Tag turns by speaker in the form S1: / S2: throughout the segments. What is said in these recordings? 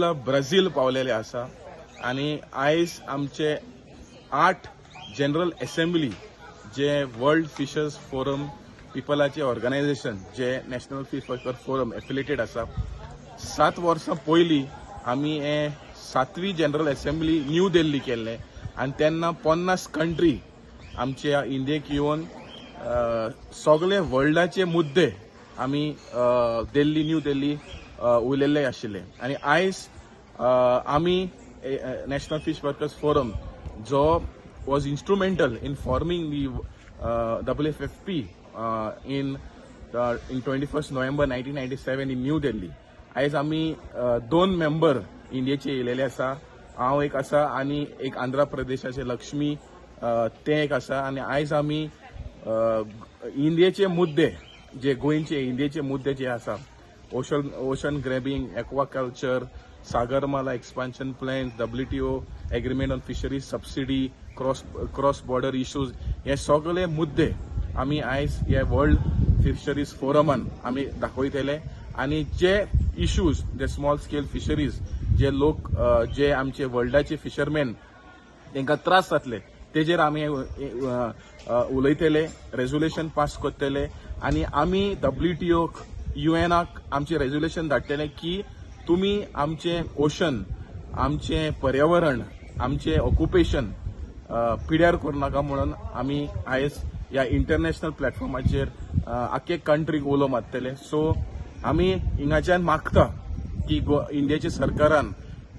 S1: Brazil पावलेले आसा आनी आयज आमचे 8 जनरल एसेंब्ली जे वर्ल्ड फिशर्स फोरम पिपलाचे ऑर्गनायझेशन जे national fish worker forum affiliated आसा, 7 वर्सां पयलीं आमी हे सातवी जनरल एसेंब्ली न्यू दिल्ली केल्ले आनी तेन्ना 50 कंट्री आमच्या इंडियेक येवन सगळे वर्ल्डाचे मुद्दे आमी दिल्ली, न्यू दिल्ली उलयल्ले आशिल्ले. आनी आयज आमी नॅशनल फिश वर्कर्स फोरम जो was instrumental in forming the WFFP in 21st November 1997 in New Delhi. आयज आमी दोन मेंबर इंडियेचे येयलेले आसा. हांव एक आसा आनी एक आंध्र प्रदेशाचे लक्ष्मी तें एक आसा. आनी आयज आमी इंडियेचे मुद्दे जे गोंयचे इंडियेचे मुद्दे जे आसा, ocean grabbing, aquaculture, Sagarmala expansion plan, WTO agreement on fisheries subsidy, cross border issues, हे सगळे मुद्दे आमी आयज हे वर्ल्ड फिशरीज फोरमान आमी दाखयतले. आनी जे इश्यूज जे स्मॉल स्केल फिशरीज जे लोक जे आमचे वर्ल्डाचे फिशरमॅन तांकां त्रास जातले, तेजेर आमी उलयतले, रेजोल्युशन पास करतले आनी आमी डब्ल्यूटीओक, युएनाक आमचे रेजोल्युशन धाडटले की तुमी आमचें ओशन, आमचें पर्यावरण, आमचें ऑक्युपेशन पिड्यार करूं नाका म्हणून आमी आयज ह्या इंटरनॅशनल प्लॅटफॉर्माचेर आख्खे कंट्रीक उलो मारतले. सो आमी हिंगाच्यान मागता की इंडियाच्या सरकारान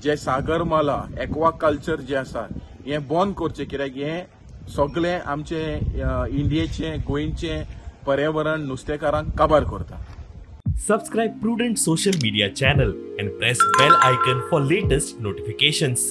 S1: जे सागरमाला, एक्वाकल्चर जे आसा, हें बंद करचें, कित्याक हें सगळें आमचे इंडियेचें, गोंयचें पर्यावरण, नुस्तेकारांक काबार करता.
S2: Subscribe Prudent Social Media channel and press bell icon for latest notifications.